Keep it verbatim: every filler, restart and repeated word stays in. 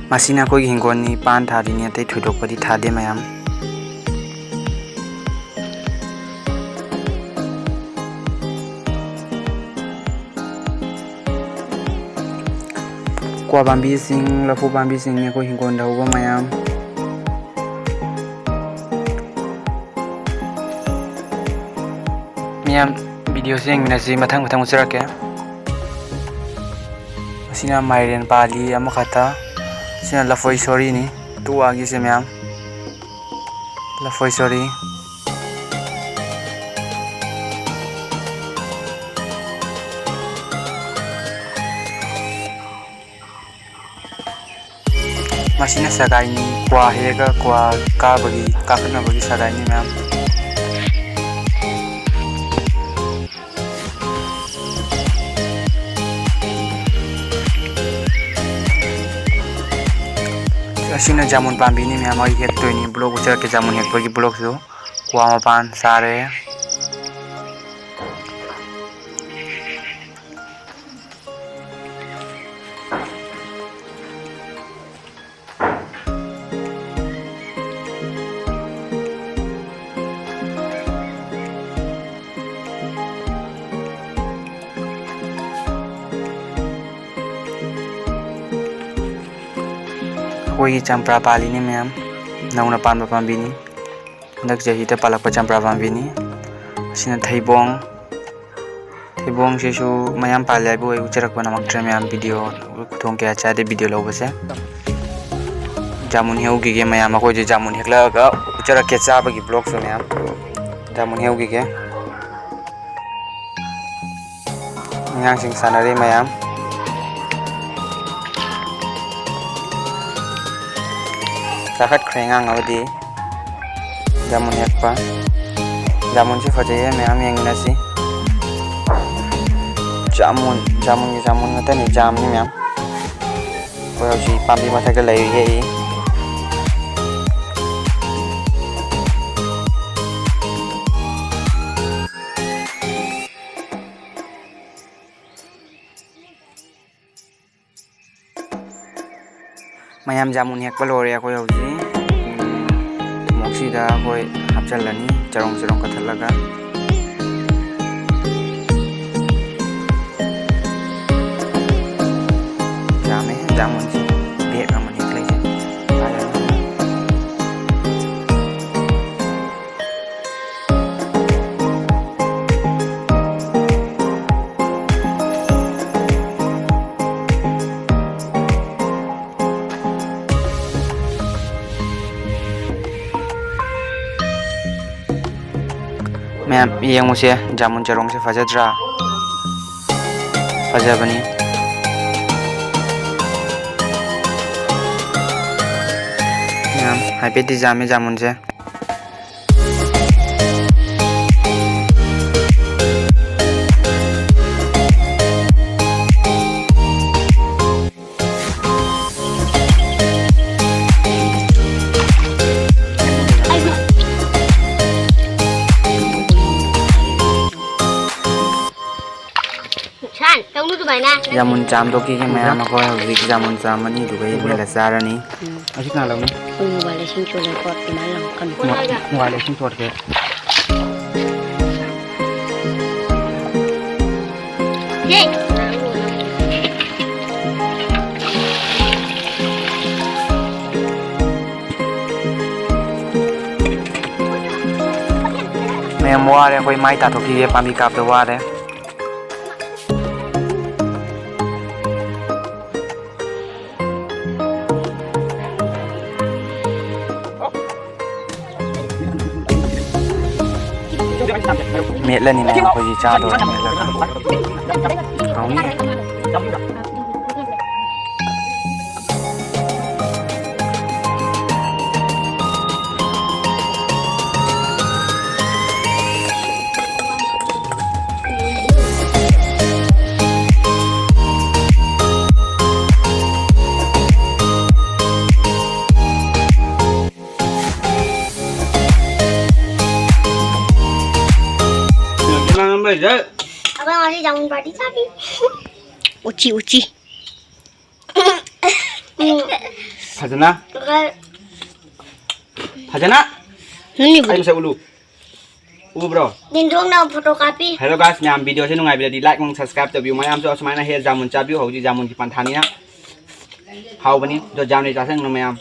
ꯃꯁꯤꯅ ꯑꯩꯈꯣꯏꯒꯤ ꯍꯤꯡꯒꯣꯜꯅꯤ, ꯄꯥꯟ ꯊꯥꯔꯤꯅꯤ, ꯑꯇꯩ ꯊꯣꯏꯗꯣꯛꯄꯗꯤ ꯊꯥꯗꯦ ꯃꯌꯥꯝ꯫ ꯀ꯭ꯋꯥ ꯄꯥꯝꯕꯤꯁꯤꯡ, ꯂꯐꯨ ꯄꯥꯝꯕꯤꯁꯤꯡꯅꯤ ꯑꯩꯈꯣꯏ ꯍꯤꯡꯒꯣꯜꯗ ꯍꯧꯕ ꯃꯌꯥꯝ꯫ ꯃꯤꯌꯥꯝ, ꯚꯤꯗꯤꯑꯣꯁꯤ ꯌꯦꯡꯃꯤꯟꯅꯁꯤ, ꯃꯊꯪ ꯃꯊꯪ ꯎꯠꯆꯔꯛꯀꯦ꯫ ꯑꯁꯤꯅ ꯃꯥꯏꯔꯦꯟ ꯄꯥꯜꯂꯤ ꯑꯃꯈꯛꯇ꯫ ꯁꯤꯅ ꯂꯐꯣꯏ ꯁꯣꯔꯤꯅꯤ, ꯇꯨ ꯑꯥꯒꯤꯁꯦ ꯃꯌꯥꯝ꯫ ꯂꯐꯣꯏ ꯁꯣꯔꯤ꯫ ꯃꯁꯤꯅ ꯁꯒꯥꯏꯅꯤ, ꯀ꯭ꯋꯥ ꯍꯦꯛꯑꯒ ꯀ꯭ꯋꯥ ꯀꯥꯕꯒꯤ, ꯀꯥꯈꯠꯅꯕꯒꯤ ꯁꯒꯥꯏꯅꯤ ꯃꯌꯥꯝ꯫ ꯑꯁꯤꯅ ꯖꯥꯃꯨꯟ ꯄꯥꯝꯕꯤꯅꯤ ꯃꯌꯥꯝ, ꯑꯩ ꯍꯦꯛꯇꯣꯏꯅꯤ, ꯕ꯭ꯂꯣꯛ ꯎꯠꯆꯔꯛꯀꯦ ꯖꯥꯃꯨꯟ ꯍꯦꯛꯄꯒꯤ ꯕ꯭ꯂꯣꯛꯁꯨ꯫ ꯀ꯭ꯋꯥ ꯃꯄꯥꯟ ꯆꯥꯔꯦ꯫ ꯑꯩꯈꯣꯏꯒꯤ ꯆꯝꯄ꯭ꯔꯥ ꯄꯥꯜꯂꯤꯅꯦ ꯃꯌꯥꯝ, ꯅꯧꯅ ꯄꯥꯟꯕ ꯄꯥꯝꯕꯤꯅꯤ, ꯍꯟꯗꯛ ꯆꯍꯤꯗ ꯄꯥꯜꯂꯛꯄ ꯆꯝꯄ꯭ꯔꯥ ꯄꯥꯝꯕꯤꯅꯤ꯫ ꯑꯁꯤꯅ ꯊꯩꯕꯣꯡ, ꯊꯩꯕꯣꯡꯁꯤꯁꯨ ꯃꯌꯥꯝ ꯄꯥꯜꯂꯦ ꯍꯥꯏꯕꯨ ꯑꯩ ꯎꯠꯆꯔꯛꯄ ꯉꯝꯃꯛꯇ꯭ꯔꯦ ꯃꯌꯥꯝ, ꯚꯤꯗꯤꯑꯣ ꯈꯨꯗꯣꯡ ꯀꯌꯥ ꯆꯥꯗꯦ ꯚꯤꯗꯤꯑꯣ ꯂꯧꯕꯁꯦ꯫ ꯖꯥꯃꯨꯟ ꯍꯦꯛꯎꯈꯤꯒꯦ ꯃꯌꯥꯝ, ꯑꯩꯈꯣꯏꯁꯦ ꯖꯥꯃꯨꯟ ꯍꯦꯛꯂꯛꯑꯒ ꯎꯠꯆꯔꯛꯀꯦ ꯆꯥꯕꯒꯤ ꯕ꯭ꯂꯣꯛꯁꯨ ꯃꯌꯥꯝ꯫ ꯖꯥꯃꯨꯟ ꯍꯦꯛꯎꯈꯤꯒꯦ꯫ ꯑꯉꯥꯡꯁꯤꯡ ꯁꯥꯟꯅꯔꯤ ꯃꯌꯥꯝ꯫ ꯆꯥꯈꯠꯈ꯭ꯔꯦ ꯑꯉꯥꯡ ꯑꯃꯗꯤ꯫ ꯖꯥꯃꯨꯟ ꯍꯦꯛꯄ꯫ ꯖꯥꯃꯨꯟꯁꯨ ꯐꯖꯩꯌꯦ, ꯃꯌꯥꯝ ꯌꯦꯡꯃꯤꯟꯅꯁꯤ꯫ ꯖꯥꯃꯨꯟ, ꯖꯥꯃꯨꯟꯒꯤ ꯖꯥꯃꯨꯟ ꯉꯥꯛꯇꯅꯤ, ꯖꯥꯝꯅꯤ ꯃꯌꯥꯝ꯫ ꯑꯩꯈꯣꯏ ꯍꯧꯖꯤꯛ ꯄꯥꯝꯕꯤ ꯃꯊꯛꯇ ꯂꯩꯔꯤ, ꯍꯦꯛꯏ꯫ ꯃꯌꯥꯝ ꯖꯥꯃꯨꯟ ꯍꯦꯛꯄ ꯂꯣꯏꯔꯦ꯫ ꯑꯩꯈꯣꯏ ꯍꯧꯖꯤꯛ ꯊꯨꯝꯃꯣꯛꯁꯤꯗ ꯑꯩꯈꯣꯏ ꯍꯥꯞꯆꯤꯜꯂꯅꯤ, ꯆꯔꯣꯡ ꯆꯔꯣꯡ ꯀꯛꯊꯠꯂꯒ꯫ ꯌꯥꯝꯃꯦ ꯖꯥꯃꯨꯟꯁꯤ, ꯕꯦꯛ ꯑꯃꯅꯤ ꯍꯦꯛꯂꯛꯏꯁꯦ꯫ ꯃꯌꯥꯝ ꯌꯦꯡꯉꯨꯁꯦ, ꯖꯥꯃꯨꯟ ꯆꯔꯣꯡꯁꯦ ꯐꯖꯗ꯭ꯔꯥ? ꯐꯖꯕꯅꯤ꯫ ꯃꯌꯥꯝ ꯍꯥꯏꯐꯦꯠꯇꯤ ꯌꯥꯝꯃꯦ ꯖꯥꯃꯨꯟꯁꯦ꯫ ꯁꯥꯟ, ꯇꯧꯅꯨ ꯑꯗꯨꯃꯥꯏꯅ꯫ ꯖꯥꯃꯨꯟ ꯆꯥꯝꯗꯣꯛꯈꯤꯒꯦ ꯃꯌꯥꯝ, ꯑꯩꯈꯣꯏ ꯍꯧꯖꯤꯛ ꯖꯥꯃꯨꯟ ꯆꯥꯝ ꯑꯅꯤꯗꯨꯒ ꯏꯔꯣꯜꯂ ꯆꯥꯔꯅꯤ꯫ ꯎꯝ꯫ ꯑꯁꯤ ꯀꯅꯥ ꯂꯧꯅꯤ? ꯑꯩꯈꯣꯏ ꯃꯣꯕꯥꯏꯜ ꯂꯩꯁꯤꯡ ꯆꯣꯜꯂꯦꯀꯣ, ꯑꯗꯨꯃꯥꯏꯅ ꯂꯪꯉꯛꯀꯅꯨ꯫ ꯃꯣ-, ꯃꯣꯕꯥꯏꯜ ꯂꯩꯁꯤꯡ ꯆꯣꯠꯈ꯭ꯔꯦ꯫ ꯌꯦ꯫ ꯃꯌꯥꯝ ꯋꯥꯔꯦ, ꯑꯩꯈꯣꯏ ꯃꯥꯏ ꯇꯥꯊꯣꯛꯈꯤꯒꯦ, ꯄꯥꯝꯕꯤ ꯀꯥꯞꯇ ꯋꯥꯔꯦ꯫ ꯃꯦꯠꯂꯅꯤꯅꯦ ꯑꯩꯈꯣꯏꯒꯤ ꯆꯥꯗꯣ ꯃꯦꯠꯂꯒ꯫ ꯍꯥꯎꯅꯤ꯫ ꯑꯩꯈꯣꯏ ꯉꯁꯤ ꯖꯥꯃꯨꯟ ꯄꯥꯔꯇꯤ ꯆꯥꯅꯤ꯫ ꯎꯆꯤ, ꯎꯆꯤ꯫ ꯎꯝ꯫ ꯐꯖꯅ, ꯐꯖꯅ ꯑꯩ ꯃꯁꯛ ꯎꯠꯂꯨ꯫ ꯎꯕ꯭ꯔꯣ? ꯅꯤꯡꯊꯧꯅ ꯐꯣꯇꯣ ꯀꯥꯞꯄꯤ꯫ Hello guys, ꯃꯌꯥꯝ video ꯁꯦ ꯅꯨꯡꯉꯥꯏꯕꯤꯔꯗꯤ like ꯑꯃꯨꯛ subscribe ꯇꯧꯕꯤꯌꯨ꯫ ꯃꯌꯥꯝꯁꯨ ꯑꯁꯨꯃꯥꯏꯅ ꯍꯦꯛ ꯖꯥꯃꯨꯟ ꯆꯥꯕꯤꯌꯨ꯫ ꯍꯧꯖꯤꯛ ꯖꯥꯃꯨꯟꯒꯤ ꯄꯟꯊꯥꯅꯤꯅ ꯍꯥꯎꯕꯅꯤ꯫ ꯑꯗꯣ ꯖꯥꯃꯨꯟ ꯆꯥꯁꯟꯒꯅꯨ ꯃꯌꯥꯝ꯫